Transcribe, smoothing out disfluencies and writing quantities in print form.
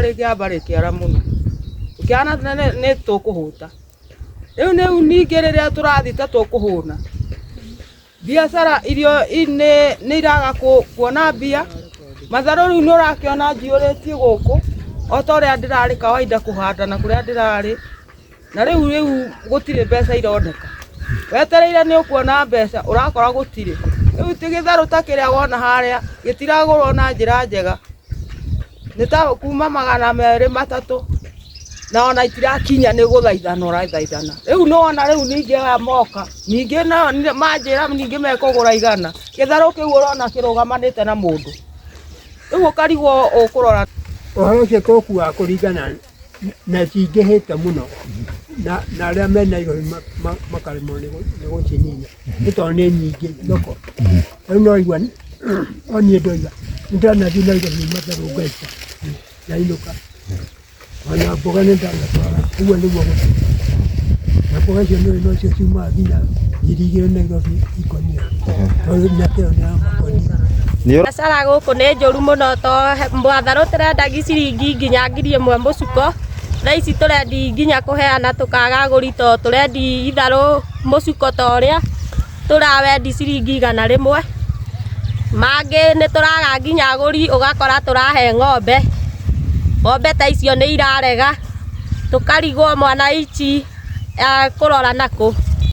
rĩkĩamba rĩkĩara mũno, tũkĩhana nĩ tũkũhũta. Rĩu nĩu ningĩ rĩrĩa tũrathiĩ ta tũkũhũna, biacara irio nĩ iraga kuona mbia, matharũ rĩu nĩ ũrakĩona njiyũrĩtie gũkũ, o ta ũrĩa ndĩrarĩ kawaida kũhanda na kũrĩa ndĩrarĩ, na rĩu rĩu gũtirĩ mbeca ironeka. Wetereire nĩ ũkuona mbeca ũrakora gũtirĩ. Rĩu ti gĩtharũ ta kĩrĩa wona harĩa gĩtiragũrwo na njĩra njega, nĩ ta kuma magana merĩ matatũ na ona itirakinya nĩ gũthaithana ũrathaithana. Rĩu nĩ wona rĩu ningĩ aya moka ningĩ nao manjĩra ningĩ mekũgũra igana, gĩtharũ kĩu ũrona kĩrũgamanĩte na mũndũ. Rĩu ũkarigwo ũkũrora. Ũhoro ũcio tũkuaga kũringana na cingĩhĩte mũno na na arĩa me Nairobi makaremwo nĩ gũcinina nĩ tondũ nĩ nyingĩ thoko. Rĩu no igua o niĩ ndoiga nĩ ndanathiĩ Nairobi matharũ ngaita ndainũka. Ona mboga nĩ ndanatwara ũguo nĩguo gũthiĩ. Na mboga icio nĩũĩ nocio ciumaga nginya 2000 Nairobi ikũnia tondũ mĩaka ĩyo nĩ ya makũnia. Biacara gũkũ nĩ njũru mũno to matharũ tũrendagia ciringi nginya 1000 mũcuko, thaa ici tũrendi nginya kũheana tũkaga agũri to tũrendi itharũ mũcuko ta ũrĩa tũrawendi ciringi 100. Mangĩ nĩ tũraga nginya agũri ũgakora tũrahe ng'ombe, ng'ombe ta icio nĩ irarega, tũkarigwo mwana ici ekũrora nakũ.